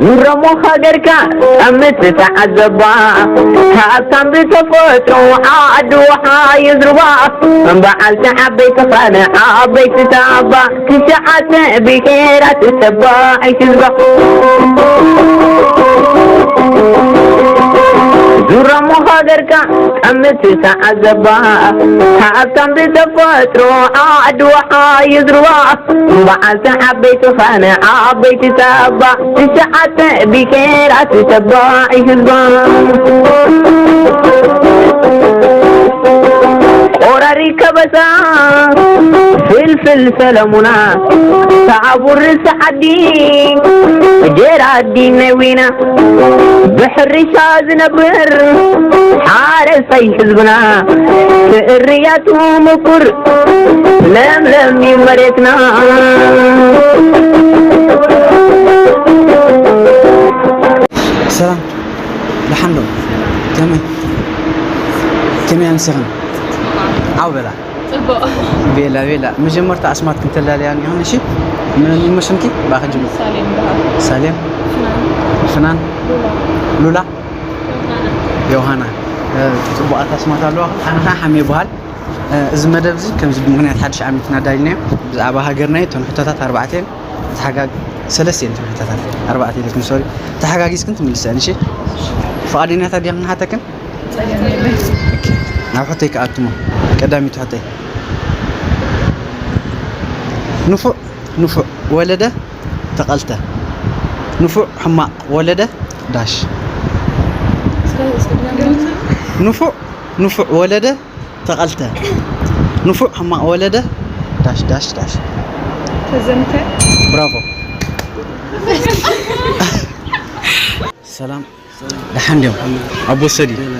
ዙረሞ ሃገርካ እምትተዓዘባ፣ ሃብታም ብተፈጥሮ ዓዲ ውሓ ይዝርባ። በዓልቲ ዓበይቲ ኻነ ዓበይቲ ታባ፣ ትሽዓተ ብሄራት ተባዒት ህዝባ። ዙረሞ ሃገርካ እምትተዓዘባ፣ ሃብታም ብተፈጥሮ ዓዲ ውሓ ይዝርባ። በዓልቲ ዓበይቲ ኻነ ዓበይቲ ታባ፣ ትሽዓተ ብሄራት ተባዒ ህዝባ። ቆራሪ ከበሳ ፍልፍል ሰለሙና፣ ሳዕቡር ርእሲ ዓዲ ጀራዲ ናይ ዊና፣ ብሕርሻ ዝነብር ሓረስታይ ህዝብና፣ ትእርያቱ ምቁር ለምለም እዩ መሬትና። ሰላም፣ ደሓን ዶ? ከመይ፣ ከመይ ኣምሲኽን? ዓው በላ። ጽቡቕ። ቤላ፣ ቤላ። መጀመርታ ኣስማት ክንተላለያ እኒሆን፣ እሺ? መን እዩ ሽምኪ? ብኣኺ ጅምር። ሳሌም ይበሃል። ሳሌም? ፍናን። ፍናን? ሉላ። ሉላ? ዮሃና። ዮሃና። እ፣ ጽቡቓት ኣስማት ኣለዋ። ኣነ ኸዓ ሓሜ ይበሃል። እ፣ እዚ መደብ እዚ ከምዚ ብምኽንያት ሓድሽ ዓመት እናዳልናዮ፣ ብዛዕባ ሃገርና እዩ። እተን ሕቶታት ኣርባዕተ እየን። ተሓጋግ-፣ ሰለስተ እየን እተን ሕቶታት። ኣርባዕተ ኢለክን፣ ሶሪ። ተሓጋጊዝክን ትምልሰን፣ እሺ? ፍቓደኛታት ዲኽን ክንሓተክን? ጸገም የለን። ኦኬ። ናብ ሕቶይ ክኣቱ እሞ፣ ቀዳሚት ሕቶይ። ንፉዕ፣ ንፉዕ ወለደ ተቐልተ። ንፉዕ ሕማቕ ወለደ ዳሽ። እስከ፣ እስከ ድገምልኝ። ንፉዕ፣ ንፉዕ ወለደ ተቐልተ። ንፉዕ ሕማቕ ወለደ ዳሽ፣ ዳሽ፣ ዳሽ። ተዘምተ። ብራቮ። ሰላም። ደሓን ድዮም? ኣቦ ሰዲ። ቤላ፣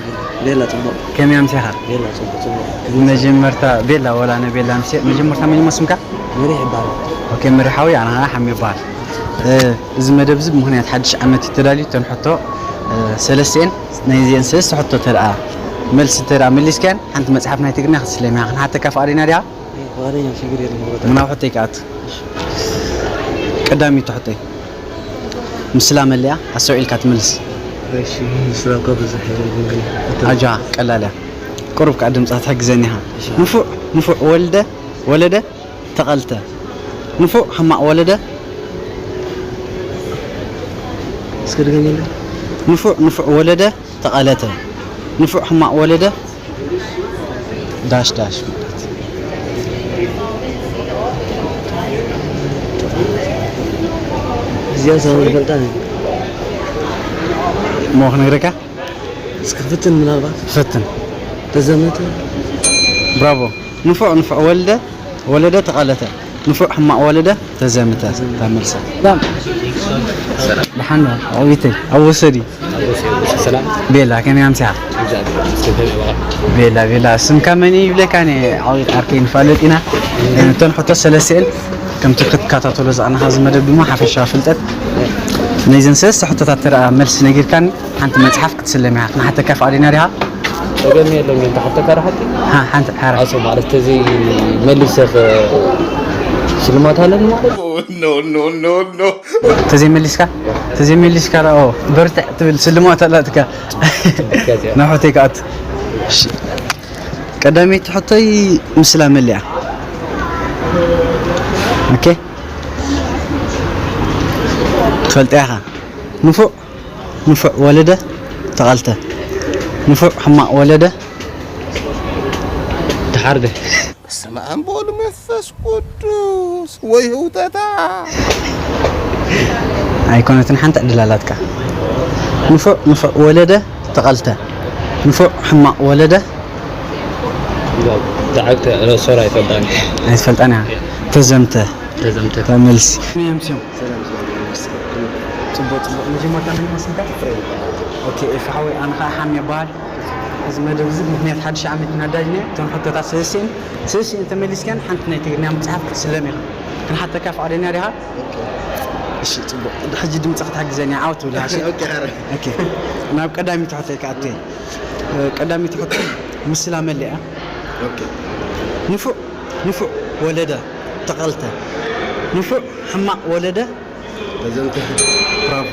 ቤላ፣ ጽቡቕ። ከመይ ኣምሲኻ? ቤላ፣ ጽቡቕ፣ ጽቡቕ። መጀመርታ ቤላ፣ ወላ ኣነ ቤላ ኣምስየ። መጀመርታ መን እሞ ስምካ? መሪሕ ይበሃል። ኦኬ፣ መሪሓዊ፣ ኣነ ኸዓ ሓሚ ይበሃል። እ፣ እዚ መደብ እዚ ብምኽንያት ሓድሽ ዓመት እዩ ተዳልዩ። እተን ሕቶ፣ እ፣ ሰለስተ እየን። ናይዚአን ሰለስተ ሕቶ ተደኣ መልሲ ተደኣ መሊስካየን፣ ሓንቲ መጽሓፍ ናይ ትግርኛ ክትስለም ኢኻ። ክንሓተካ ፍቓደኛ ዲኻ? ፍቓደኛ፣ ሽግር የለን። ምናብ ሕቶይ ክኣቱ። ቀዳሚቱ ሕቶይ። ምስላ መለያ ኣስተውዒልካ ትምልስ። እሺ፣ ምስላ እኮ ብዙሕ የብሉን ግን። ኣጆኻ፣ ቀላል እያ። ቁሩብ ከኣ ድምጻ ትሕግዘኒ ኢኻ። እሺ። ንፉዕ፣ ንፉዕ ወልደ፣ ወለደ፣ ተቐልተ። ንፉዕ ሕማቕ ወለደ። እስከ ድገመለይ። ንፉዕ፣ ንፉዕ ወለደ፣ ተቐለተ። ንፉዕ ሕማቕ ወለደ፣ ዳሽ ዳሽ ማለት። እዚኣ ሰው ይፈልጣል። እሞ ክነግረካ? እስኪ ፍትን ምናልባት። ፈትን። ተዘመተ። ብራቮ። ንፉዕ ንፉዕ ወልደ፣ ወለደ ተቐለተ። ንፉዕ ሕማቕ ወለደ ተዘምተ። ተዘምተ። እታ መልሳ። ሰላም። ደሓን ዶ? ዓዊተይ። ኣብ ወሰዲ። ሰላም። ቤላ፣ ከመይ ኣምሲኻ? ቤላ፣ ቤላ። ስምካ መን እዩ ይብለካ? እኔ ዓዊት ዓርከይ ንፋለጥ ኢና። እተን ሕቶ ሰለስተ እየን። ከምቲ ክትከታተሎ ዝቐናኻ እዚ መደብ ድማ ሓፈሻዊ ፍልጠት። ነይዘን ሰለስተ ሕቶታት ተደኣ መልሲ ነጊርካኒ፣ ሓንቲ መጽሓፍ ክትስለም ኢኻ። ክንሓተካ ፍቓደኛ ዲኻ? ጸገም የለን፣ ግን ተሓተካ ዶ ሓቂ? ሃ፣ ሓንቲ ሓራ። ኣሱ ማለት ተዘይ መሊሰ ኸ ሽልማት ኣለኒ ማለት? ኖ፣ ኖ፣ ኖ፣ ኖ። ተዘይመሊስካ? ተዘይመሊስካ ደኣ፣ ኦ፣ በርትዕ ትብል ስልማት ኣላትካ። ናብሕተይ ክኣቱ። እሺ። ቀዳመይቲ ሕቶይ ምስላ መሊኣ። ኦኬ። ትፈልጥያ ኢኻ። ንፉዕ፣ ንፉዕ ወለደ ተቐልተ። ንፉዕ ሕማቕ ወለደ ተሓርደ። በስመ ኣብ ወወልድ ወመንፈስ ቅዱስ ወይ ህውተታ። ኣይኮነትን፣ ሓንቲ ዕድል ኣላትካ። ንፉዕ፣ ንፉዕ ወለደ ተቐልተ። ንፉዕ ሕማቕ ወለደ። ዳዕግተ ሶራ ኣይፈልጣን። ኣይትፈልጣን እያ። ተዘምተ። ተዘምተ። ተመልሲ። ሰላም፣ ሰላም። ጽቡቕ፣ ጽቡቕ። መጀመርታ መን ይመስልካ? ኤፍሬም። ኦኬ፣ ኤፍሬም ሓወይ፣ ኣነ ኸኣ ሓሚ ይበሃል። እዚ መደብ እዚ ምኽንያት ሓድሽ ዓመት እናዳጅነ፣ እቶም ሕቶታት ሰለስቲኤን፣ ሰለስቲኤን ተመሊስካን ሓንቲ ናይ ትግርኛ መጽሓፍ ክትስለም ኢኻ። ክንሓተካ ፍቓደኛ ዲኻ? ኦኬ። እሺ፣ ጽቡቕ። ሕጂ ድምጺ ክትሕግዘኒ፣ ዓው ትብል፣ እሺ? ኦኬ፣ ሓረ። ኦኬ። ናብ ቀዳሚት ሕቶይ ክኣቱ እየ። እ፣ ቀዳሚት ሕቶ ምስላ መሊኣ። ኦኬ። ንፉዕ፣ ንፉዕ ወለደ ተቐልተ። ንፉዕ ሕማቕ ወለደ ተዘምተ። ብራቮ።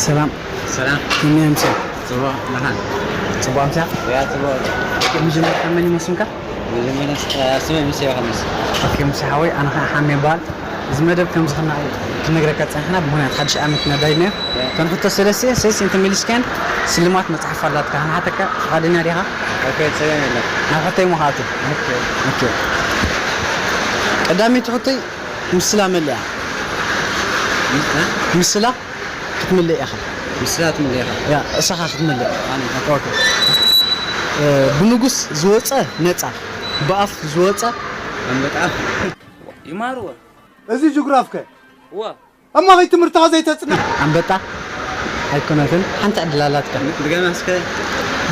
ሰላም። ሰላም። ከመይ ኣምስያ? ጽቡቕ፣ ደሓን። ጽቡቕ ኣምስያ? ያ፣ ጽቡቕ። መጀመርታ መን ይመስልካ? መጀመርያ፣ እ፣ ስመይ ሙሴ ዮሃንስ። ኦኬ፣ ሙሴ ሓወይ፣ ኣነ ኸዓ ሓሜ ይበሃል። እዚ መደብ ከም ዝኽና ክነግረካ ጸኒሕና፣ ብምኽንያት ሓድሽ ዓመት ነዳይድና። ያ። እተን ሕቶ ሰለስተ፣ ሰለስተ እንተመሊስካየን ስልማት መጽሓፍ ኣላትካ። ክንሓተካ ፍቓደኛ ዲኻ? ኦኬ፣ ጸገም የለን። ናብ ሕቶይ እሞ ክኣቱ። ኦኬ። ኦኬ። ቀዳመይቲ ሕቶይ፣ ምስላ መለያ። እ? ምስላ ክትምልእ ኢኻ። ምስላ ክትምልእ ኢኻ። ያ፣ እሳኻ ክትምልእ። ኣነ። ኦኬ። እ፣ ብንጉስ ዝወጸ ነጻ፣ ብኣፍ ዝወጸ ኣንበጣ። ይማርዎ። እዚ ጅግራፍከ? እዋ። እሞ ኸይ ትምህርትኻ ዘይተጽንዕ? ኣንበጣ ኣይኮነትን፣ ሓንቲ ዕድል ኣላትካ። ድገማ እስከ።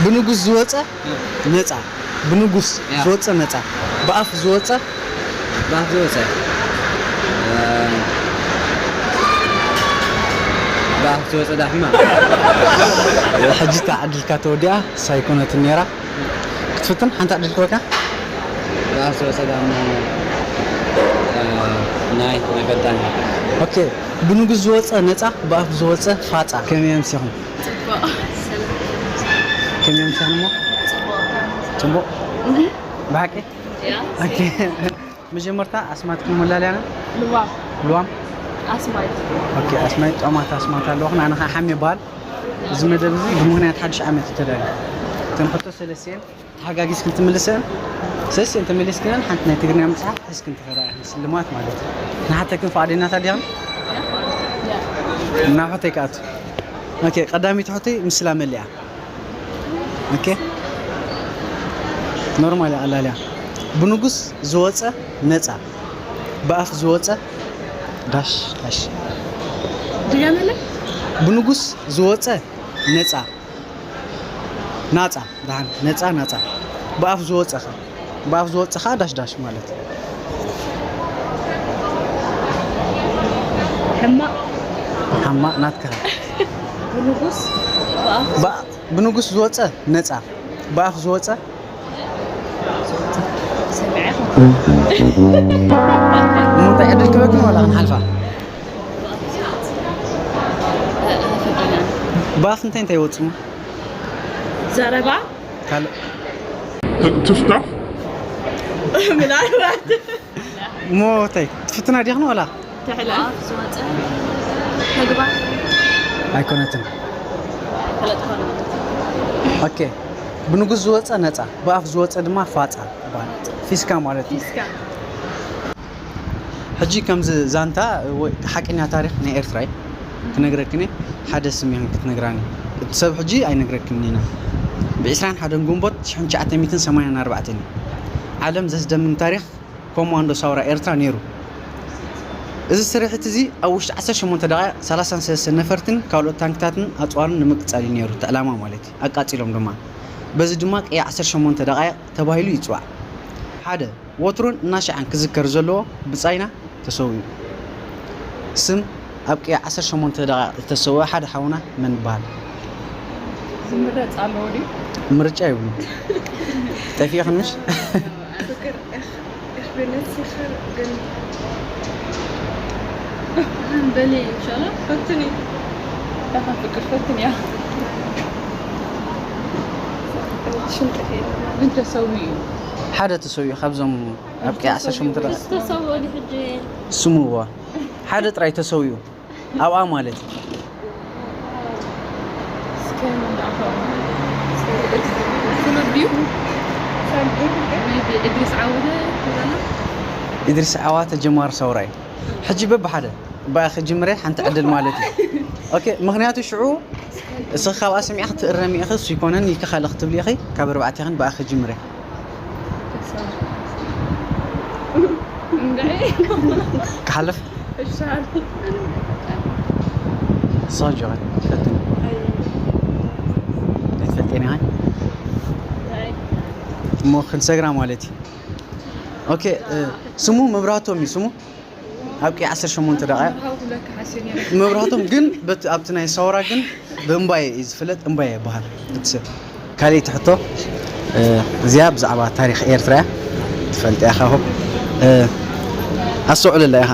ብንጉስ ዝወጸ ነጻ፣ ብንጉስ ያ። ዝወጸ ነጻ፣ ብኣፍ ዝወጸ ብኣፍ ዝወጸ። እ፣ ብኣፍ ዝወጸ ዳሕማ። ሕጂ እታ ዕድልካ ተወዲኣ፣ እሳ ኣይኮነትን ነይራ። ክትፍትን ሓንቲ ዕድል ክበካ? ብኣፍ ዝወጸ ዳሞ፣ እ፣ ናይ ናይ ፈጣን። ኦኬ፣ ብንጉስ ዝወጸ ነጻ፣ ብኣፍ ዝወጸ ፋጻ። ከመይ ኣምሲኹም? ጽቡቕ። ሰላም። ከመይ ኣምሲኹም እሞ? ጽቡቕ። ጽቡቕ። ብሓቂ? ያ። ኦኬ። መጀመርታ ኣስማትኩም መላልያና? ልዋም። ልዋም? ኣስማት። ኦኬ፣ ኣስማይ ጠማት ኣስማት ኣለኹም። ኣነ ኸዓ ሓሜ ይበሃል። እዚ መደብ እዚ ብምኽንያት ሓድሽ ዓመት እዩ ተዳልዩ። እተን ሕቶ ሰለስቲኤን ተሓጋጊዝክን ትምልሰን፣ ሰለስቲኤን ተመሊስክን ሓንቲ ናይ ትግርኛ መጽሓፍ ሒዝክን ትኸዳ ኢኽን ስልማት ማለት እዩ። ንሓተክን ፍቓደኛታት ዲኽን? ናብ ሕቶይ ክኣቱ። ኦኬ፣ ቀዳመይቲ ሕቶይ ምስላ መሊኣ። ኦኬ። ኖርማል እያ፣ ቀላል እያ። ብንጉስ ዝወጸ ነጻ፣ ብኣፍ ዝወጸ ዳሽ ዳሽ። ድገመለይ። ብንጉስ ዝወጸ ነጻ፣ ናጻ፣ ደሓን፣ ነጻ፣ ናጻ። ብኣፍ ዝወጸ ኸ? ብኣፍ ዝወጸ ኸኣ ዳሽ ዳሽ ማለት። ሕማቕ። ሓማቕ ናትካ። ብንጉስ ብኣፍ ብኣ-፣ ብንጉስ ዝወጸ ነጻ፣ ብኣፍ ዝወጸ ሰሚዐ። እንታይ ዕድል ክበክን ዋላ ክንሓልፋ? ብኣፍ እንታይ እንታይ ይወጽሙ? ዘረባ። ካልእ ትፍታሕ ምናልባት እሞ እንታይ ትፍትና ዲኽን ዋላ? ትሕለ። ብኣፍ ዝወጸ ተግባር። ኣይኮነትን። ፈለጥካ ማለት እዩ። ኦኬ። ብንጉስ ዝወጸ ነጻ፣ ብኣፍ ዝወጸ ድማ ፋጻ ይበሃል። ፊስካ ማለት እዩ። ፊስካ። ሕጂ ከምዚ ዛንታ ወይ ሓቀኛ ታሪኽ ናይ ኤርትራ እዩ ክነግረክን እየ። ሓደ ስም ኢኽን ክትነግራኒ። እቲ ሰብ ሕጂ ኣይነግረክን ኢና። ብ ዕስራን ሓደን ግንቦት ሽሕን ትሽዓተ ሚእትን ሰማንያን ኣርባዕተን እዩ። ዓለም ዘስደምም ታሪኽ ኮማንዶ ሳውራ ኤርትራ ነይሩ። እዚ ስርሒት እዚ ኣብ ውሽጢ ዓሰርተ ሸሞንተ ደቓይቕ ሰላሳን ሰለስተን ነፈርትን ካልኦት ታንክታትን ኣጽዋርን ንምቅጻል እዩ ነይሩ እቲ ዕላማ ማለት እዩ። ኣቃጺሎም ድማ። በዚ ድማ ቀይ ዓሰርተ ሸሞንተ ደቓይቕ ተባሂሉ ይጽዋዕ። ሓደ፣ ወትሩን እናሻዕን ክዝከር ዘለዎ ብጻይና ተሰዊኡ። ስም ኣብ ቀይ ዓሰርተ ሸሞንተ ደቓይቕ ዝተሰወአ ሓደ ሓውና መን ይበሃል? ዝምረጽ ኣለዎ ድዩ? ምርጫ ይብሉ። ጠፊእኽን ምሽ? ፍቅር እኽ እኽ ብነት ሲኸር ግን በሊ ይሻላ ፈትኒ። እኻ ፍቅር ፈትን እያ። ሽም ጠፊእ። ምን ተሰዊኡ? ሓደ ተሰዊኡ ካብዞም ኣብ ቀይ ዓሰርተ ሸሞንተ ደቓይቕ ዝተሰወሉ ሕጂ ስምዎ። ሓደ ጥራይ ተሰዊኡ ኣብኣ ማለት እዩ። እስከ ንዳኸው። ፍሉጥ ድዩ? ሜቢ እድሪስ ዓወተ ትብለና? ኢድሪስ ዓዋተ ጀማሪ ሰውራ እዩ። ሕጂ በብሓደ ብኣኺ ጅምረ ሓንቲ ዕድል ማለት እዩ። ኦኬ፣ ምኽንያቱ ሽዑ እስኺ ካብኣ ሰሚዕኺ ትእረሚ ኢኺ፣ እሱ ይኮነን ይከኻለ ክትብሊ ኢኺ፣ ካብ ኣርባዕተ ኢኽን ብኣኺ ጅምረ። እንድዒ። ክሓልፍ እሻል። ሶጆ ፈትን ኣይፈልጤን ኢኻ እሞ ክንሰግራ ማለት እዩ። ኦኬ፣ እ፣ ስሙ መብራህቶም እዩ ስሙ። ኣብ ቀይ ዓሰርተ ሸሞንተ ደቂቕ መብራህቶም ግን በቲ ኣብቲ ናይ ሰውራ ግን ብእምባየ እዩ ዝፍለጥ። እምባየ ይበሃል እቲ ሰብ። ካልኣይቲ ሕቶ፣ እ፣ እዚኣ ብዛዕባ ታሪኽ ኤርትራ እያ። ትፈልጥ ኢኻ ሆፕ። እ፣ ኣስተውዕለላ ኢኻ።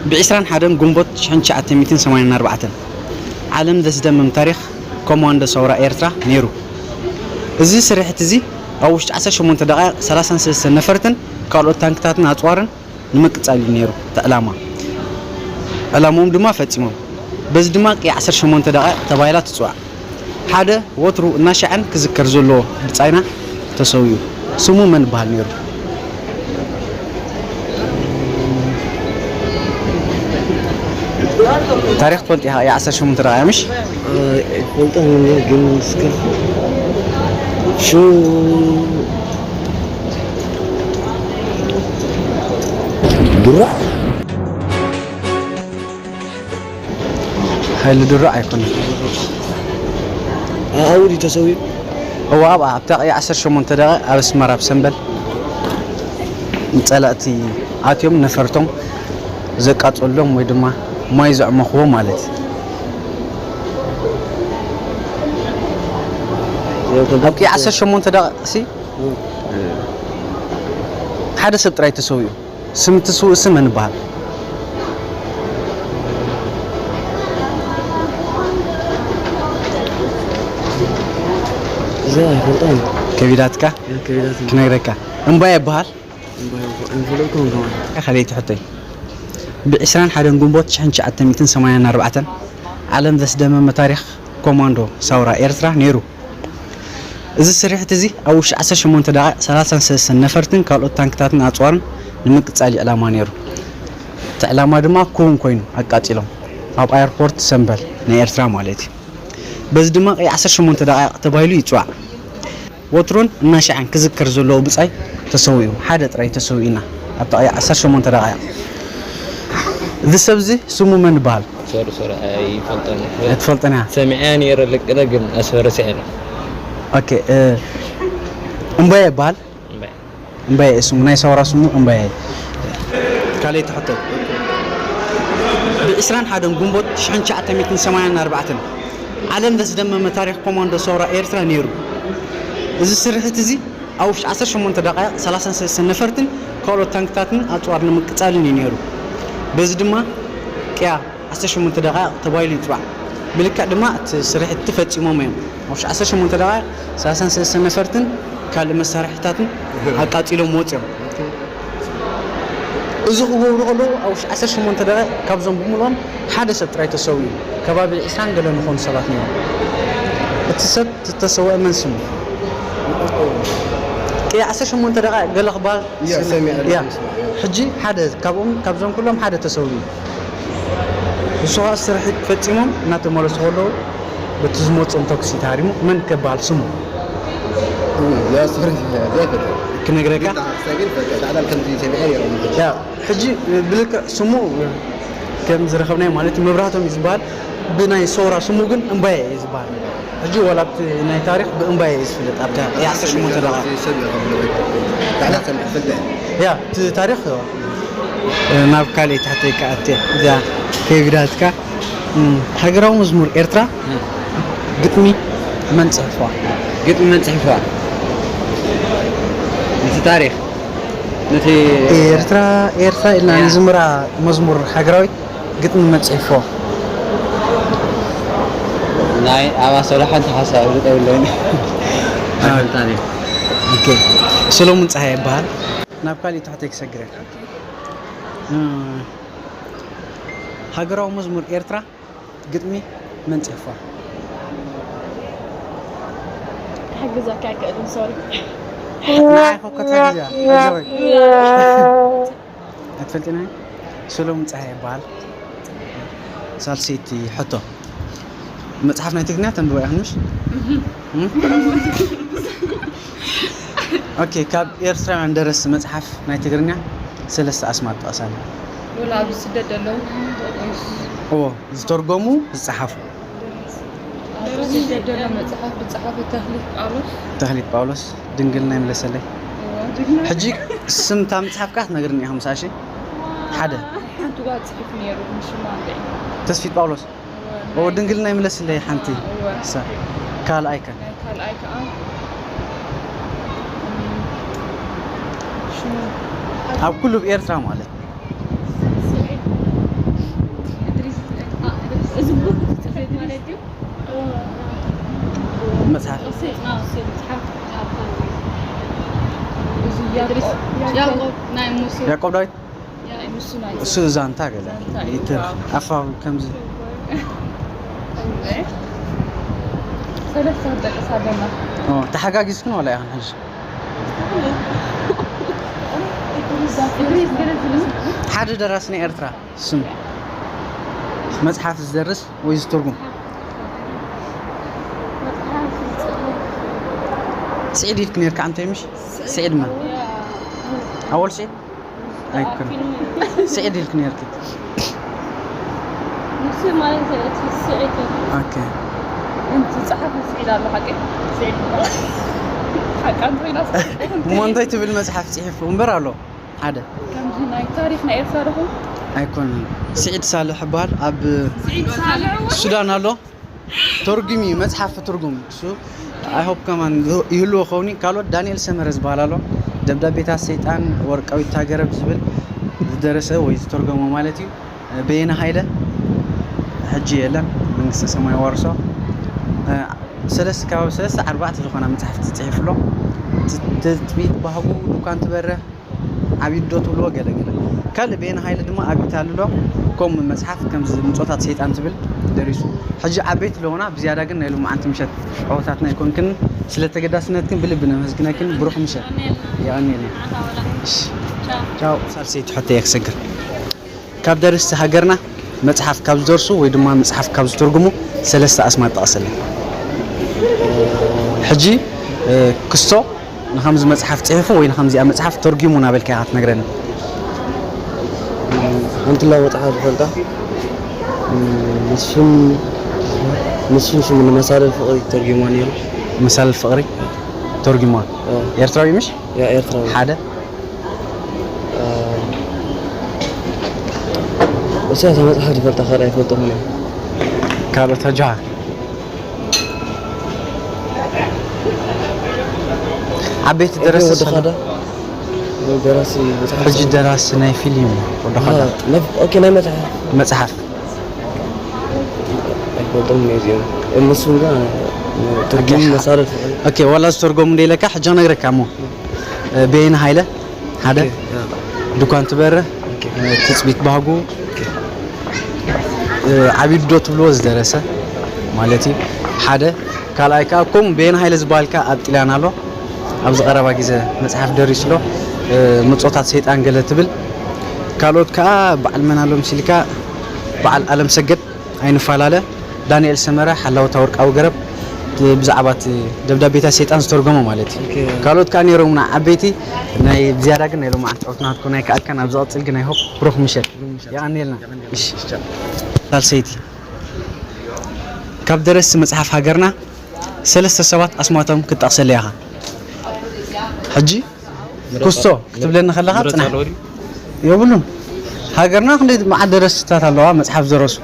ብ ዕስራን ሓደን ግንቦት ሽሕን ትሽዓተ ሚእትን ሰማንያን ኣርባዕተን ዓለም ዘስደምም ታሪኽ ኮማንዶ ሰውራ ኤርትራ ነይሩ። እዚ ስርሒት እዚ ኣብ ውሽጢ ዓሰርተ ሸሞንተ ደቓይቕ ሰላሳን ሰለስተን ነፈርትን ካልኦት ታንክታትን ኣጽዋርን ንምቅጻል እዩ ነይሩ እቲ ዕላማ። ዕላምኦም ድማ ፈጺሞም። በዚ ድማ ቅያ ዓሰርተ ሸሞንተ ደቓይቕ ተባሂላ ትጽዋዕ። ሓደ ወትሩ እናሻዕን ክዝከር ዘለዎ ብጻይና ተሰዊኡ። ስሙ መን ይበሃል ነይሩ? ታሪኽ ትፈልጥ ኢኻ? ያ ዓሰርተ ሸሞንተ ደቓይቕ ምሽ? ኣይፈልጦን እየ፣ ግን እስከ ሽሙ ድራዕ ሃይለ ድሮ ኣይኮነን። ኣብኡ ድዩ ተሰዊኡ? እዋ ኣብኣ ኣብታ ቅያ ዓሰርተ ሸሞንተ ደቓይቕ ኣብ ኣስመራ ኣብ ሰምበል ንጸላእቲ ኣትዮም ነፈርቶም ዘቃጸሎም ወይ ድማ ማይ ዘዕመኽዎ ማለት እዩ። ኣብ ቅያ ዓሰርተ ሸሞንተ ደቓይቕ ሲ ሓደ ሰብ ጥራይ ተሰዊኡ። ስም እቲ ስውእ ስም መን ይበሃል? እዛ ኣይፈልጣን። ከቢዳትካ ከቢዳት ክነግረካ። እምባየ ይበሃል። እንፈልጥኩም ከማን ካልኣይቲ ሕቶይ፣ ብ ዕስራን ሓደን ግንቦት ሽሕን ትሽዓተ ሚእትን ሰማንያን ኣርባዕተን ዓለም ዘስደመመ ታሪኽ ኮማንዶ ሳውራ ኤርትራ ነይሩ። እዚ ስርሒት እዚ ኣብ ውሽጢ ዓሰርተ ሸሞንተ ደቓይቕ ሰላሳን ሰለስተን ነፈርትን ካልኦት ታንክታትን ኣጽዋርን ንምቅጻል እዩ ዕላማ ነይሩ። እቲ ዕላማ ድማ ክውን ኮይኑ ኣቃጺሎም ኣብ ኣየርፖርት ሰምበል ናይ ኤርትራ ማለት እዩ። በዚ ድማ ቀይ ዓሰርተ ሸሞንተ ደቓይቕ ተባሂሉ ይጽዋዕ። ወትሩን እናሻዕን ክዝከር ዘለዎ ብጻይ ተሰዊኡ፣ ሓደ ጥራይ ተሰዊኡና ኣብቲ ቀይ ዓሰርተ ሸሞንተ ደቓይቕ። እዚ ሰብ እዚ ስሙ መን ይበሃል? ሶሪ ሶሪ ኣይፈልጦን። ኣይትፈልጥን እያ? ሰሚዐያ ነይረ ልቅነ ግን ኣስፈረሲዐ ነው። ኦኬ፣ እ፣ እምባየ ይበሃል። እምባየ ስሙ፣ ናይ ሰውራ ስሙ እምባየ። ካልኣይቲ ሕቶ፣ ብ ዕስራን ሓደን ግንቦት ሽሕን ትሽዓተ ሚእትን ሰማንያን ኣርባዕተን ዓለም ዘስደመመ ታሪኽ ኮማንዶ ሰውራ ኤርትራ ነይሩ። እዚ ስርሒት እዚ ኣብ ውሽጢ ዓሰርተ ሸሞንተ ደቓይቕ ሰላሳን ሰለስተን ነፈርትን ካልኦት ታንክታትን ኣጽዋር ንምቅጻልን እዩ ነይሩ። በዚ ድማ ቅያ ዓሰርተ ሸሞንተ ደቓይቕ ተባሂሉ ይጽዋዕ። ብልክዕ ድማ እቲ ስርሒት ፈጺሞም እዮም። ኣብ ውሽጢ ዓሰርተ ሸሞንተ ደቓይቕ ሰላሳን ሰለስተን ነፈርትን ካልእ መሳርሒታትን ኣቃጺሎም ወጺኦም። እዚ ክገብሩ ከለዉ ኣብ ውሽጢ ዓሰርተ ሸሞንተ ደቓይቕ ካብዞም ብምልኦም ሓደ ሰብ ጥራይ ተሰዊኡ። ከባቢ ዕስራን ገለን ዝኾኑ ሰባት ነይሮም። እቲ ሰብ ዝተሰወአ መን ስሙ? ቅያ ዓሰርተ ሸሞንተ ደቓይቕ ገለ ክበሃል እያ፣ ሰሚዐ ኣለኹ፣ እያ። ይስማዕ፣ እያ። ሕጂ ሓደ ካብኦም ካብዞም ኩሎም ሓደ ተሰዊኡ። ንሱ ኸዓ ስርሒት ፈጺሞም እናተመለሱ ከለዉ በቲ ዝመጾም ተኩሲ ተሃሪሙ። መን ከበሃል ስሙ? ያ ስቶሪ ዘይፈልጥ ክነግረካ? ግን ሓሳብ ግን ፈለጥ ኣዳል ከምዚ ሰሚዐ ነይረ። ያ ሕጂ ብልክዕ ስሙ ከም ዝረኸብናዮ ማለት እዩ፣ መብራህቶም እዩ ዝበሃል። ብናይ ሰውራ ስሙ ግን እምባየ እዩ ዝበሃል። ሕጂ ዋላ ኣብቲ ናይ ታሪኽ ብእምባየ እዩ ዝፍለጥ ኣብታ ቅያ ዓሰርተ ሸሞንተ ደቓይቕ። ሰብ ይረኸብ። ኣዳል ሰሚዐ ፈለጥ ያ እቲ ታሪኽ ናብ ካልእ ትሕተይ ክኣቲ እያ እዚኣ ከይብዳትካ። እም፣ ሃገራዊ መዝሙር ኤርትራ ግጥሚ መን ጽሒፍዋ? ግጥሚ መን ጽሒፍዋ? ነቲ ታሪኽ ነቲ ኤርትራ ኤርትራ ኢልና ያ። ንዝምራ መዝሙር ሃገራዊት ግጥሚ መን ጽሒፍዋ? ናይ ኣባሰሎ ሓንቲ ሓሳብ ዝጠብለኒ ኣይፈልጣን እየ። ኦኬ፣ ሰሎሙን ጸሃየ ይበሃል። ናብ ካልእ ትሕተይ ክሰግረካ። እም፣ ሃገራዊ መዝሙር ኤርትራ ግጥሚ መን ጽሒፍዋ? ክሕግዘካ ኣይክእልን፣ ሶሪ። ንዓይ እኮ ከተግዝያ። ኣይትፈልጥኒ? ሰሎሙን ጸሃየ ይበሃል። ሳልሰይቲ ሕቶ፣ መጽሓፍ ናይ ትግርኛ ተንብባ ኢኽን ምሽ? እም? ኦኬ፣ ካብ ኤርትራውያን ደረስቲ መጽሓፍ ናይ ትግርኛ ሰለስተ ኣስማት ጥቐሳለይ። ወላ ኣብዚ ስደት ዘለዉ ወይስ እዎ፣ ዝተርጎሙ ዝጸሓፉ። ኣብዚ ስደት ዘሎ መጽሓፍ ዝጸሓፈ ተኽሊት ጳውሎስ? ተኽሊት ጳውሎስ፣ ድንግልና ይምለሰለይ። እዎ። ሕጂ ስም እታ መጽሓፍ ከኣ ትነግርኒ ኢኻ ምሳሽ? ሓደ። ሓንቲ ጓል ጽሒፍ ነይሩ፣ ንሽማ እንታይ? ተስፊት ጳውሎስ። እዎ፣ ኦ፣ ናይ ድንግልና ይምለስለይ ሓንቲ። እዎ። እሳ። ካልኣይ ከ? ናይ ካልኣይ ከኣ፣ እም፣ ሽሙ ኣብ ኩሉ ብኤርትራ ማለት። ስዒድ እድሪስ፣ አ፣ እዚ ቡክ ጽሑፍ መጽሓፍ ያዕቆብ ናይ ሙሴ። ያዕቆብ ዳዊት። እሱ ዛንታ ገለ ይትርፍ ኣፋ ከምዚ። ሰለስተ ደቂ ሳደና። ተሓጋጊዝክን ዋላ ኢኽን ሕጂ? ሓደ ደራሲ ናይ ኤርትራ ስም መጽሓፍ ዝደርስ ወይ ዝትርጉም? ስዒድ ኢልክ ነርካ ኣንተ ምሽ? ስዒድ መን? ኣወል ስዒድ? ኣይኮን። ስዒድ ኢልክ ነርክ። ንሱ ማለት እቲ ስዒድ እዩ። ኦኬ። እንቲ ጸሓፊ ስዒድ ኣሎ ሓቂ? ስዒድ ይበሃል። ሓቂ ኣንተ ኮይና ስዒድ እሞ እንታይ ትብል መጽሓፍ ጽሒፉ እምበር ኣሎ? ሓደ ከምዚ ናይ ታሪኽ ናይ ኤርትራ ዶ ኣይኮን። ስዒድ ሳልሕ ይበሃል። ኣብ ስዒድ ሳልሕ ሱዳን ኣሎ። ተርጉም እዩ፣ መጽሓፍ ትርጉም እሱ። I hope ከማን ይህልዎ ኸውን። ካልኦት ዳንኤል ሰመረ ዝበሃል ኣሎ። ደብዳቤታት ሰይጣን ወርቃዊት ታገረብ ዝብል ዝደረሰ ወይ ዝተርጎሞ ማለት እዩ። በየነ ሃይለ ሕጂ የለን፣ መንግስተ ሰማይ ዋርሶ። ሰለስተ፣ ከባቢ ሰለስተ ኣርባዕተ ዝኾና መጽሓፍቲ ጽሒፉ ኣሎ። ት-፣ ትጽቢት ባህጉ፣ ዱኳን ትበርህ፣ ዓብዪ ዶ ትብልዎ ገለ ገለ። ካልእ በየነ ሃይለ ድማ ኣብ ኢታሊ ኣሎ። ከምኡ መጽሓፍ ከምዚ ምጾታት ሰይጣን ትብል ደሪሱ። ሕጂ ዓበይቲ ኣለዉና፣ ብዝያዳ ግን ናይ ሎማዓንቲ ምሸት ጨዋታትና ኣይኮንክን። ስለ ተገዳስነትክን ብልቢ ነመስግነክን። ብሩኽ ምሸት። የቐንየልና። እሺ። ቻው። ሳልሰይቲ ሕቶ እየ ክሰግር። ካብ ደረስቲ ሃገርና መጽሓፍ ካብ ዝደርሱ ወይ ድማ መጽሓፍ ካብ ዝተርጉሙ ሰለስተ ኣስማት ጠቐሰለይ። ሕጂ፣ እ፣ ክስቶ ንኸምዚ መጽሓፍ ጽሒፉ ወይ ንኸምዚኣ መጽሓፍ ተርጒሙ እናበልካ ኢኻ ትነግረኒ። ሓንቲ ላ መጽሓፍ ዝፈልጣ፣ ም፣ መስፍን፣ መስፍን ሽሙ ንመሳልል ፍቕሪ ተርጒማ ነይሩ። መሳልል ፍቕሪ ተርጒማ። እ። ኤርትራዊ ምሽ? ያ፣ ኤርትራዊ። ሓደ። እ፣ እሳ እታ መጽሓፍ ዝፈልጣ ካልእ ኣይፈልጦ ኾነ። ካልኦት ኣጆኻ። ዓበይቲ ደረስቲ ወዲ ሰለ- ኻዳ? ደራሲ መጽሓፍ ሕጂ ሰለ- ደራሲ ናይ ፊልም ወዲ ኻዳ። አ፣ ናይ፣ ኦኬ፣ ናይ መጽሓፍ። መጽሓፍ። ኣይፈልጦም እየ እዚኦም። እነሱ እንዳ ትርጉም ኦኬ። መሳርፍ። ኦኬ፣ ዋላ ዝተርጎሙ እንደ ኢለካ ሕጂ ነግረካ እሞ። እ፣ በየነ ሃይለ ሓደ። ኦኬ፣ አ። ድኳን ትበርህ። ኦኬ። እ፣ ትጽቢት ባህጉ። ኦኬ። እ፣ ዓቢዱ ዶ ትብልዎ ዝደረሰ ማለት እዩ። ሓደ። ካልኣይ ከኣ ከምኡ በየነ ሃይለ ዝበሃል ከኣ ኣብ ጥልያን ኣሎ። ኣብዚ ቀረባ ግዜ መጽሓፍ ደሪሱ ኣሎ። እ፣ ምጾታት ሰይጣን ገለ ትብል። ካልኦት ከኣ በዓል መን ኣሎ መሲልካ? በዓል ኣለም ሰገድ ኣይንፈላለ። ዳንኤል ሰመረ፣ ሓላወታ ወርቃዊ ገረብ፣ ብዛዕባ እቲ ደብዳቤታት ሰይጣን ዝተርጎመ ማለት እዩ። ኦኬ። ካልኦት ከኣ ነይሮምና ዓበይቲ ናይ ዝያዳ፣ ግን ናይ ሎማዓንቲ ጨወታ ናትኩም ኣይከኣልካን። ኣብ ዝቐጽል ግን ኣይሆፕ ብሩኽ ምሸት። ብሩኽ ምሸት። የቐንየልና። የቐንየልና። እሺ። ቻው። ሳልሰይቲ፣ ካብ ደረስቲ መጽሓፍ ሃገርና ሰለስተ ሰባት ኣስማቶም ክትጠቕሰለይ ኢኻ። ሕጂ ክስቶ ክትብለኒ ከለኻ ምረጽ ጽናሕ። ኣለዎ ድዩ? የብሉን። ሃገርና ክንደይ መዓት ደረስታት ኣለዋ መጽሓፍ ዝደረሱ።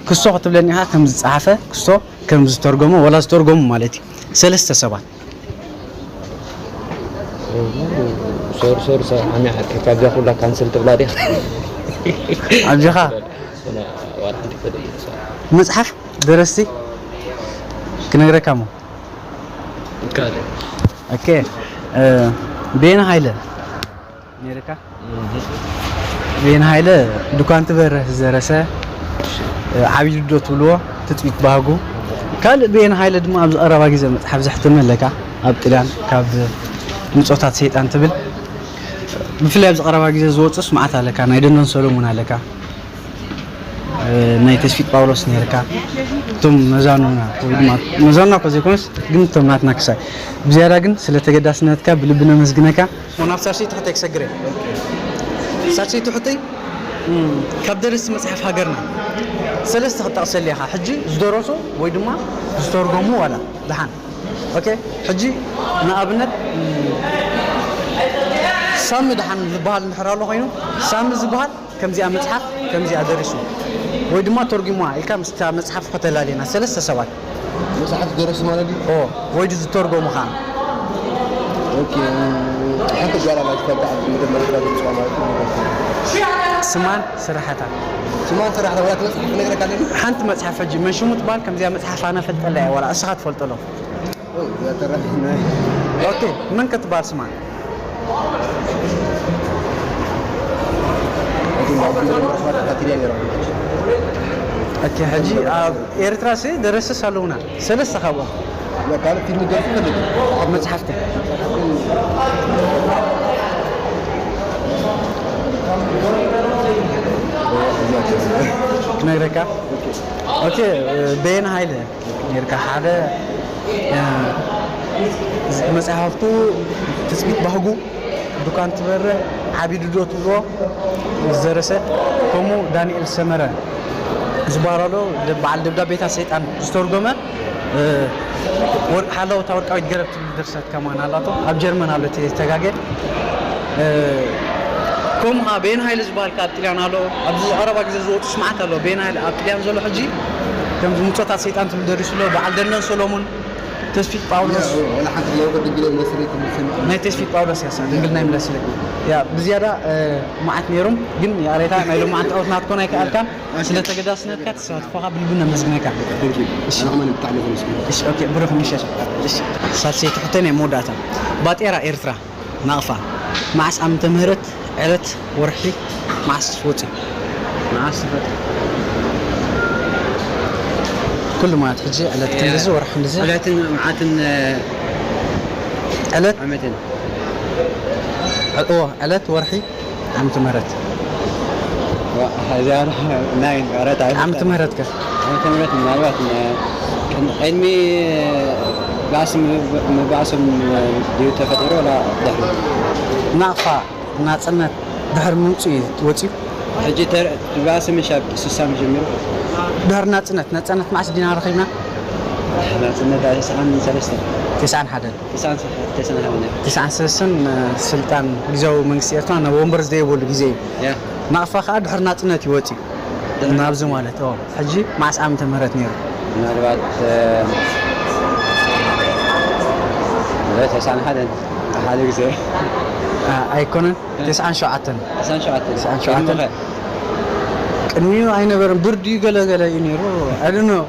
ክስቶ ክትብለኒ ኢኻ ከም ዝጸሓፈ፣ ክስቶ ከም ዝተርጎመ፣ ወላ ዝተርጎሙ ማለት እዩ። ሰለስተ ሰባት። ሶሪ፣ ሶሪ፣ ሶሪ፣ ዓሚያ ሓቂ ካብዛ ኩላ ካንስል ትብላ ዲኻ? ኣጆኻ። ዋላ ሓንቲ ፈደ እየ፣ ሶሪ። መጽሓፍ ደረስቲ ክነግረካ እሞ። ይከኣል። ኦኬ፣ እ፣ ቤን ሃይለ ነይርካ? እህ። ቤን ሃይለ ድኳን ትበርህ ዝደረሰ፣ እ፣ ዓብዪ ዶ ትብልዎ፣ ትጽቢት ባህጉ። ካልእ ቤን ሃይለ ድማ ኣብዚ ቀረባ ግዜ መጽሓፍ ዘሕተመ ኣለካ፣ ኣብ ጥልያን፣ ካብ ምጾታት ሰይጣን ትብል። ብፍላይ ኣብዚ ቀረባ ግዜ ዝወጽኡስ መዓት ኣለካ፣ ናይ ደንደን ሰሎሞን ኣለካ። እ፣ ናይ ተስፊት ጳውሎስ ነርካ። እቶም መዛኑና፣ ወይ ድማ መዛኑና እኮ ዘይኮነስ፣ ግን እቶም ናትና ክሳይ። ብዝያዳ ግን ስለ ተገዳስነትካ ብልቢ ነመስግነካ። ሞ ናብ ሳልሰይቲ ሕቶይ ክሰግር እየ። ሳልሰይቲ ሕቶይ፣ እም፣ ካብ ደረስቲ መጽሓፍ ሃገርና ሰለስተ ክጠቕሰሊ ኢኻ። ሕጂ ዝደረሱ ወይ ድማ ዝተርጎሙ ዋላ ደሓን። ኦኬ፣ ሕጂ ንኣብነት፣ እም፣ ሳሚ ደሓን ዝበሃል እንድሕር ኣሎ ኮይኑ፣ ሳሚ ዝበሃል ከምዚኣ መጽሓፍ ከምዚኣ ደሪሱ ወይ ድማ ተርጒምዋ ኢልካ ምስታ መጽሓፍ ከተላልየና ሰለስተ ሰባት። መጽሓፍ ዝደረሱ ማለት ድዩ? ኦ፣ ወይ ዝተርጎሙ ኸኣ። ኦኬ፣ ሓንቲ ጓል ኣላ ዝፈልጣ ኣብዚ መጀመርያ ዝፈልጣ ማለት እዩ። ስማን ስራሓታን። ስማ እንተ ዳሕና ዋላ እቲ መጽሓፍ ክነግረካ ኣለኒ። ሓንቲ መጽሓፍ ሕጂ መን ሽሙ ትበሃል? ከምዚኣ መጽሓፍ ኣነ ፈልጠላ እየ፣ ዋላ እስኻ ትፈልጠሎ። ኦ፣ እዚኣ ተራኺብና። ኦኬ፣ መን ከ ትበሃል ስማ? እቲ ናብ መጽሓፍ ተኸቲለ እየ ነይረ። ኦኬ፣ ሕጂ ኣብ ኤርትራ ሲ ደረስስ ኣለውና፣ ሰለስተ ካብኦም። ካልእ ፊልም ደርሱ ፈልግ። መጽሓፍቲ። ክነግረካ። ኦኬ፣ በየነ ሃይለ ነርካ ሓደ፣ መጽሓፍቱ ትጽቢት ባህጉ፣ ዱካን ትበርዕ፣ ዓቢ ድዶ ትብሎ ዝደረሰ፣ ከምኡ ዳንኤል ሰመረ ዝበሃሎ ደ-፣ በዓል ደብዳቤታት ሰይጣን ዝተርጎመ፣ እ፣ ወር-፣ ሃለውታ ወርቃዊት ገረብ ትብል ድርሰት ከማን ኣላቶ። ኣብ ጀርመን ኣሎ እቲ ተጋጌ። እ፣ ከምኡ ኸዓ ቤን ሃይለ ዝበሃል ከኣ ኣብ ጥልያን ኣሎ። ኣብዚ ቀረባ ግዜ ዝወጹ ስምዓት ኣሎ። ቤን ሃይለ ኣብ ጥልያን ዘሎ ሕጂ፣ ከም ምጾታት ሰይጣን ትብል ደሪሱ ኣሎ። በዓል ደንደን ሰሎሙን፣ ተስፊት ጳውሎስ። ወላ ሓንቲ ናይ ወዲ ግለ መስለይ ትምስል። ናይ ተስፊት ጳውሎስ እያ፣ ድንግል ናይ መስለይ። ያ፣ ብዝያዳ፣ እ፣ መዓት ነይሮም፣ ግን ያሬታ ናይ ሎማዓንቲ ኦት ናትኮን ኣይከኣልካን። ስለ ተገዳስነትካ ተሳትፎኻ ብልቢ ነመስግነካ። Thank you። እሺ። ኣነ ከማን ብጣዕሚ ከመስግን። እሺ፣ ኦኬ፣ ብሩኽ ምሸት። እሺ። ሳልሰይቲ ሕቶይ ናይ መወዳእታ። ባጤራ ኤርትራ፣ ናቕፋ፣ መዓስ ዓመተ ምህረት፣ ዕለት፣ ወርሒ፣ መዓስ ወጺኡ? መዓስ ተፈጥሩ? ኩሉ ማለት ሕጂ ዕለት ክንድዚ፣ ወርሒ ክንድዚ። ዕለትን መዓትን፣ እ፣ ዕለት? ዓመትን። ዕ-፣ እዎ፣ ዕለት፣ ወርሒ፣ ዓመተ ምህረት። ዋ፣ እዚኣ ናይ ምህረት ኣይፈልጠን። ዓመተ ምህረት ከ? ዓመተ ምህረት ምናልባት ን-፣ ቅድሚ ባእሲ ም-፣ ምባእሶም ድዩ ተፈጢሩ ወላ ድሕሪ? ናቕፋ ናጽነት ድሕሪ ምምጽኡ እዩ ወጺኡ። ሕጂ ተር-፣ ባእሲ ምሻብ ስሳን ጀሚሩ? ድሕሪ ናጽነት፣ ናጽነት መዓስ ዲና ረኺብና? ናጽነት ተስዓን ሰለስተን። ተስዓን ሓደን። ተስዓን ሰ-፣ ተስዓን ሓደን። ተስዓን ሰለስተን፣ እ፣ ስልጣን ግዝያዊ መንግስቲ ኤርትራ ናብ ወንበር ዝደየበሉ ግዜ እዩ። ያ። ናቕፋ ከኣ ድሕሪ ናጽነት እዩ ወጺኡ። ድሕሪ ናብዚ ማለት፣ ኦ፣ ሕጂ መዓስ ዓመተ ምህረት ነይሩ? ምናልባት፣ እ፣ ተስዓን ሓደን ሓደ ግዜ። ኣ፣ ኣይኮነን። እ። ተስዓን ሸውዓተን። ተስዓን ሸውዓተን። ተስዓን ሸውዓተን። ቅድሚ ኸ? ቅድሚኡ ኣይነበረን። ብርድ እዩ፣ ገለ ገለ እዩ ነይሩ። I don't know።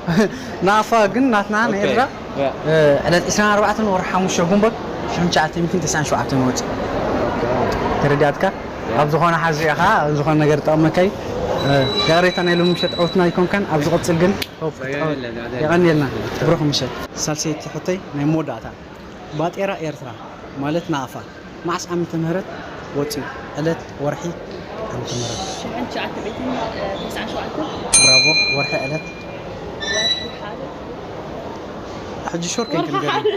ናቕፋ ግን ናትና ናይ ኦኬ። ኤርትራ፣ ያ። እ፣ ዕለት ዕስራን ኣርባዕተን ወርሒ ሓሙሽተ ግንቦት ሽሕን ትሽዓተ ሚእትን ተስዓን ሸውዓተን ወጺኡ። ኦኬ። ተረዲኣትካ? ያ። ኣብ ዝኾነ ሓዚ ኢኻ፣ ኣብ ዝኾነ ነገር ጠቕመካ እዩ። እ፣ ይቕሬታ ናይ ሎሚ ምሸት ዕውትና ኣይኮንካን። ኣብ ዝቕጽል ግን ሆፕ የቐንየልና። የቐንየልና። ብሩኽ ምሸት። ሳልሰይቲ ሕቶይ ናይ መወዳእታ። ባጤራ ኤርትራ ማለት ናቕፋ መዓስ ዓመተ ምህረት ወጺኡ? ዕለት፣ ወርሒ፣ ዓመተ ምህረት። ሽሕን ትሽዓተ ሚእትን ተስዓን ሸውዓተን። ብራቮ። ወርሒ፣ ዕለት? ወርሒ ሓደ። ሕጂ ሹር ወርሒ ከይክንገር ሓደ።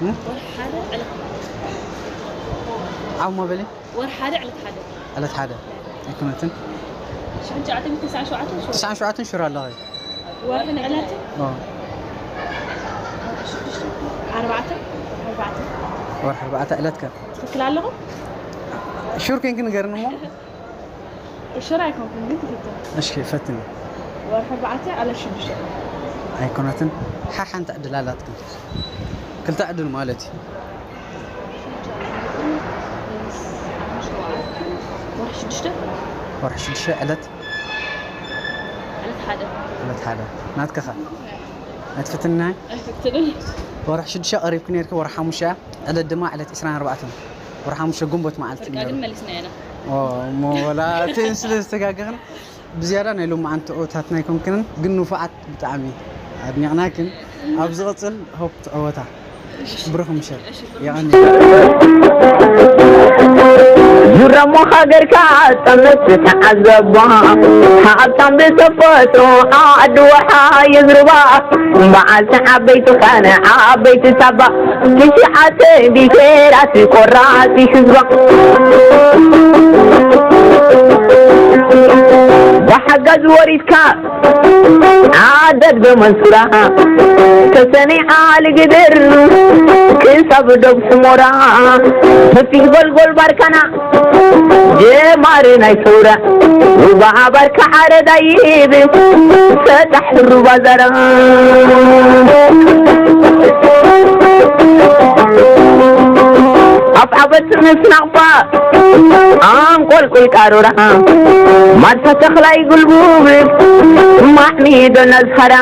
እም? ወርሒ ሓደ ዕለት። ዓው መበሊ? ወርሒ ሓደ ዕለት ሓደ። ዕለት ሓደ። ኣይኮነትን? ሽሕን ትሽዓተ ሚእትን ተስዓን ሸውዓተን ሹር። ተስዓን ሸውዓተን ሹር ኣለኺ። ወርሕን ዕለትን? ኦ። ሽዱሽተ፣ ኣርባዕተ፣ ኣርባዕተ። ወርሒ ኣርባዕተ ዕለት ከ? ትኽክል ኣለኹ? ሹር ኮይንኪ ንገርኒ እሞ። ሹር ኣይኮንኩን ግን ትኽክል። እሺ፣ ፈትኒ። ወርሒ ኣርባዕተ ዕለት ሽዱሽተ። ኣይኮነትን። ሓ-፣ ሓንቲ ዕድል ኣላትኪ። ክልተ ዕድል ማለት እዩ። ወርሒ ሽዱሽተ? ወርሒ ሽዱሽተ ዕለት? ዕለት ሓደ። ዕለት ሓደ። ናትኪ ኸ? ኣይትፍትንናይ? ኣይፍትንን። ወርሒ ሽዱሽተ ቀሪብኪ ነይርኪ፣ ወርሒ ሓሙሽተ እያ። ዕለት ድማ ዕለት ዕስራን ኣርባዕተን። ወርሒ ሓሙሽተ ግንቦት መዓልቲ በቃ ነይሩ። ግን መሊስና ኢና። ኦ፣ እሞ ወላ ቴን ስለ ዝተጋገኽን ብዝያዳ ናይ ሎማዓንቲ ዕዉታት ኣይኮንክንን፣ ግን ንፉዓት ብጣዕሚ ኣድኒቕናክን። ኣብ ዝቕጽል ሆፕ ትዕወታ። ብሩኽ ምሸት። የቐንየልና። ዙረሞ ሃገርካ ጠምት ተዓዘቦ፣ ሃብታም ብተፈጥሮ ዓዲ ወርሓ የዝርባ፣ በዓልቲ ዓበይቲ ኸነ ዓበይቲ ሳባ፣ ትሽዓተ ብሄራት ቆራጽ ህዝባ። ብሓጋዝ ወሪድካ ዓደድ ብመንሱራ፣ ተሰኒዓ ልግድር ክሳብ ዶብ ስሞራ፣ ተፊት ጎልጎል ባርካና ጀማሪ ናይ ሰውራ፣ ሩባ ባርካ ዓረዳ ይብል ፈታሕ ሩባ ዛራ። ኣፍ ዓቢ በትንስ ናቕፋ ኣንቆልቁል ቃሩራ ማልታ ተኽላይ ጉልቡብ ማሕሚዶ ነዝኸራ